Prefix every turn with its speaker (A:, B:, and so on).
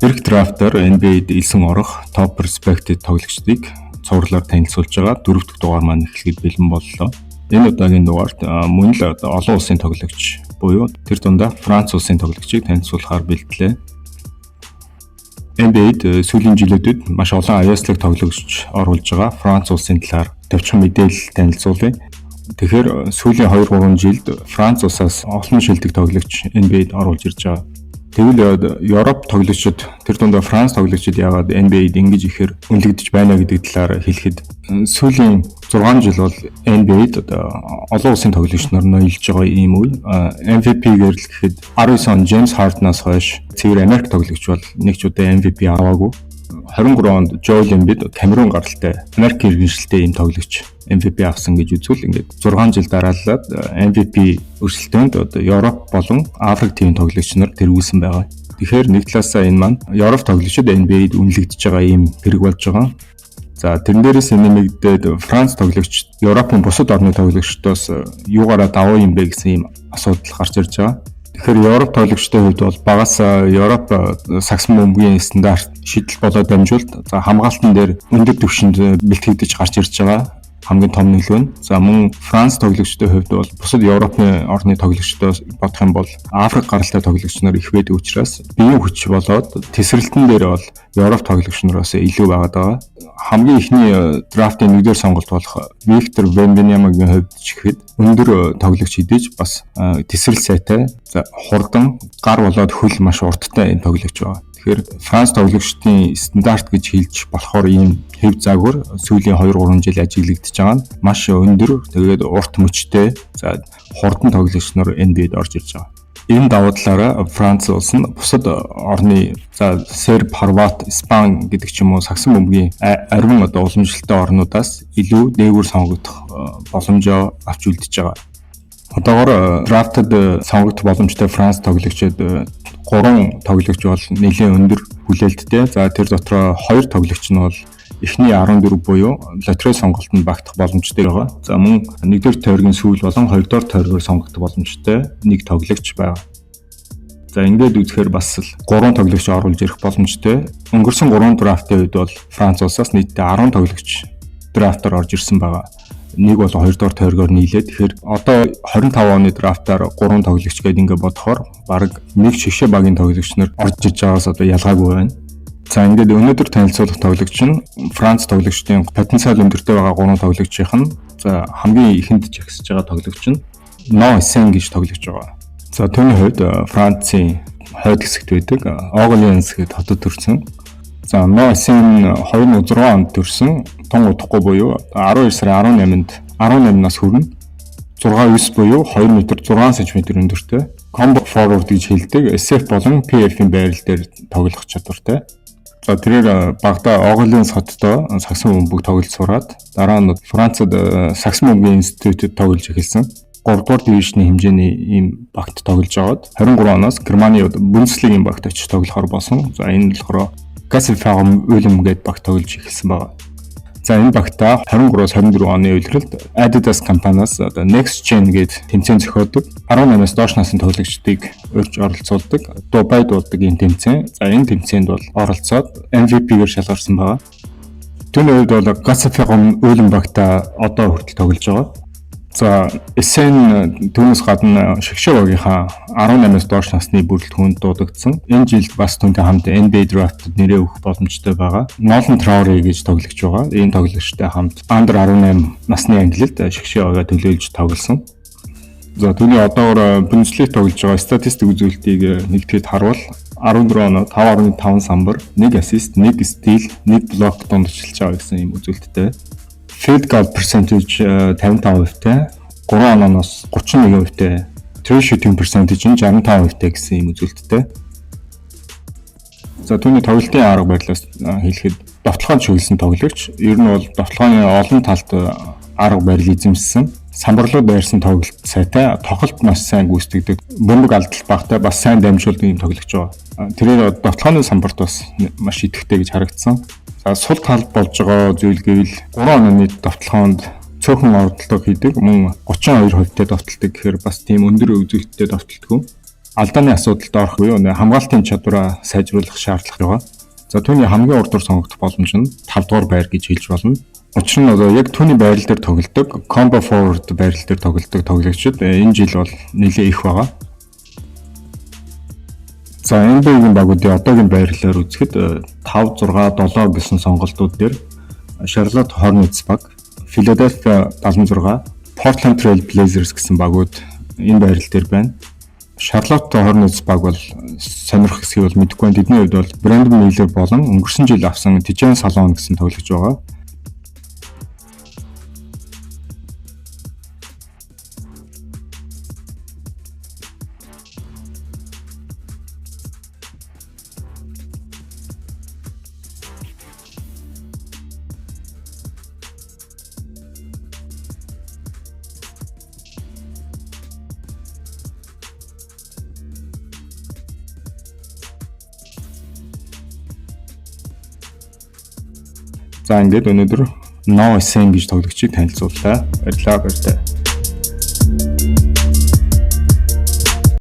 A: Ирэх драфтаар NBA-д элсэн орох top prospect тоглогчдыг цувралаар танилцуулж байгаа дөрөв дэх дугаар маань эхлэхэд бэлэн боллоо. Энэ удаагийн дугаарт мөн л олон улсын тоглогч буюу тэр дундаа Франц улсын тоглогчийг танилцуулахаар бэлтлээ. NBA-д сүүлийн жилүүдэд маш олон аяаслаг тоглогч оруулж байгаа Франц улсын талаар товчхон мэдээлэл танилцуулъя. Тэгэхээр сүүлийн 2 3 жилд Франц улсаас олон шилдэг тоглогч NBA-д оруулж ирж байгаа. Тэгвэл Европ тоглогчид, тэр дундаа Франц тоглогчид яагаад NBA-д ингэж ихээр үнэлэгдэж байна гэдэг талаар хэлэхэд, сүүлийн 6 жил бол NBA-д одоо олон улсын тоглогч нар ноёлж байгаа ийм үе. MVP-гээр л гэхэд 19 он Джеймс Харденаас хойш цэвэр Америк тоглогч бол нэг ч удаа MVP аваагүй. 23 онд Joel Embiid, Камерун гаралтай Америк иргэншилтэй ийм тоглогч MVP авсан гэж үзвэл, ингээд 6 жил дараалаад MVP өрсөлдөөнд одоо Европ болон Африк тивийн тоглогч нар тэргүүлсэн байгаа. Тэгэхээр нэг талаасаа энэ маань Европ тоглогчид NBA-д үнэлэгдэж байгаа ийм хэрэг болж байгаа. За, тэрэн дээрээс нэмэгдээд Франц тоглогч Европын бусад орны тоглогчдоос юугаараа давуу юм бэ гэсэн ийм асуудал гарч ирж байгаа. Тэгэхээр Европ тоглогчдын хувьд бол багаас Европ сагсан бөмбөгийн стандарт шидэл болоод дамжуулт, за, хамгаалтан дээр өндөр түвшинд бэлтгэгдэж гарч ирж байгаа хамгийн том нөлөө нь. За, мөн Франц тоглогчдын хувьд бол бусад Европын орны тоглогчдоос бодох юм бол Африк гаралтай тоглогч нар их байдаг учраас биеийн хүч болоод тэсрэлтэн дээр бол Европ тоглогч нараас илүү байгаад байгаа. Хамгийн эхний драфтын нэгдүгээр сонголт болох Виктор Вембаньямагийн хувьд ч гэхэд өндөр тоглогч хэдий ч бас тэсрэл сайтай, за, хурдан гар болоод хөл маш урттай энэ тоглогч байгаа. Тэгэхээр Франц тоглогчдын стандарт гэж хэлж болохоор ийм хэв загвар сүүлийн 2 3 жил ажиглагдчихж байгаа нь маш өндөр, тэгээд урт мөчтэй, за, хурдан тоглогч нар NBA-д орж ирж байгаа. Энэ давуу талаараа Франц улс нь бусад орны, за, Серб, Хорват, Испани гэдэг ч юм уу сагсан бөмбөгийн ариун одоо уламжлалтай орнуудаас илүү дээгүүр сонгогдох боломжоо авч үлдэж байгаа. Одоогор драфтад сонгогдох боломжтой Франц тоглогчид гурван тоглогч бол нэлээн өндөр хүлээлттэй. За, тэр дотроо хоёр тоглогч нь бол эхний 14 буюу лотерей сонголтод багтах боломжтой байгаа. За, мөн нэгдүгээр тойргийн сүүл болон хоёрдугаар тойргоор сонгогдох боломжтой нэг тоглогч байгаа. За, ингээд үзэхээр бас л гурван тоглогч оруулж ирэх боломжтой. Өнгөрсөн гурван драфтын үед бол Франц улсаас нийтдээ 10 тоглогч драфтаар орж ирсэн байгаа. Нэг бол хоёрдугаар тойргоор нийлээд, тэгэхээр одоо 25 оны драфтаар гурван тоглогч гээд ингээд бодохоор бараг нэг шигшээ багийн тоглогч нар орж иж байгаас одоо ялгаагүй байна. За, ингээд өнөөдөр танилцуулах тоглогч нь Франц тоглогчдын потенциал өндөртэй байгаа гурван тоглогчийнх нь, за, хамгийн ихэнд жагсаж байгаа тоглогч нь Но Эсен гэж тоглогч байгаа. За, түүний хувьд Францын хойд хэсэгт байдаг Орлеанс гэдэг хотод төрсэн. За, Но Эсен 2006 онд төрсэн. Тун удахгүй буюу 12 сарын 18-нд 18 нас хүрнэ. 6 9 буюу 2 м 6 см өндөртэй. Combo forward гэж хэлдэг. SF болон PF-ийн байрал дээр тоглох чадвартай. За, тэрээр багадаа Орлеанс хотдоо сагсан бөмбөг тоглож сураад, дараа нь Францад сагсан бөмбөгийн институтэд тоглож эхэлсэн. 3 дугаар division ы хэмжээний ийм багт тоглож байгаад 23 оноос Германы Бундеслигийн багт очиж тоглохоор болсон. За, энэ болохоор Гасфагом Ulm гэдэг багт тоглож эхэлсэн байна. За, энэ багтаа 23-аас 24 оны улиралд Adidas компаниас одоо Next Gen гээд тэмцээн зохиодог. 18-аас доош насны тоглогчдыг урьж оролцуулдаг. Дубайд болдог ийм тэмцээн. За, энэ тэмцээнд бол оролцоод MVP-гээр шалгарсан байгаа. Түүний хувьд бол Гасфагом Ulm багтаа одоо хүртэл тоглож байгаа. За, Эсен түүнээс гадна шигшээ багийнхаа 18-аас доош насны бүрэлдэхүүнд дуудагдсан. Энэ жилд бас түүнтэй хамт NBA draft-д нэрээ өгөх боломжтой байгаа. Nolan Traore гэж тоглогч байгаа. Энэ тоглогчтой хамт Under 18 насны ангилалд шигшээ багаа төлөөлж тоглосон. За, түүний одоогор Бундеслиг тоглож байгаа статистик үзүүлэлтийг нэгтгэхэд харуул 14 оноо 5.5 самбар, 1 assist, 1 steal, 1 блок дундчилж байгаа гэсэн ийм үзүүлэлттэй. Field goal percentage 55%-тай, 3 ононоос 31%-тай, true shooting percentage нь 65%-тай гэсэн ийм үзүүлэлттэй. За, түүний тоглолтын арга барилаас хэлэхэд довтолгоонд чиглэсэн тоглогч. Ер нь бол довтолгооны олон талд арга барил эзэмшсэн. Самбарлуу дайрсан тоглолт сайтай, тоглолт маш сайн гүйцэтгэдэг. Бөмбөг алдалт багатай, бас сайн дамжуулдаг юм тоглогч байгаа. Тэрээр довтолгооны самбарт бас маш идэвхтэй гэж харагдсан. За, сул тал болж байгаа зүйл гэвэл 3 онооны довтолгоонд цөөхөн оролдлого хийдэг. Мөн 32% довтолдог гэхээр бас тийм өндөр үзүүлэлттэй довтолдоггүй. Алдааны асуудалд орох буюу хамгаалтын чадвараа сайжруулах шаардлага байгаа. За, түүний хамгийн урд дур сонгогдох боломж нь 5 дугаар байр гэж хэлж болно. Учир нь одоо яг түүний байрал дээр тоглодог, combo forward байрал дээр тоглодог тоглогчид энэ жил бол нэлээд их байгаа. За, NBA-ийн багуудын одоогийн байрлалаар үзэхэд 5, 6, 7 гэсэн сонголтууд дээр Charlotte Hornets баг, Philadelphia 76, Portland Trail Blazers гэсэн багууд энэ байрал дээр байна. Charlotte Hornets баг бол сонирхох хэсгийг бол мэдэхгүй байна. Тэдний хувьд бол Brandon Miller болон өнгөрсөн жил авсан Tidjane Salaun гэсэн тоглогч байгаа. За, ингээд өнөөдөр Noah Essengue гэж тоглогчийг танилцууллаа. Баярлалаа, баяртай.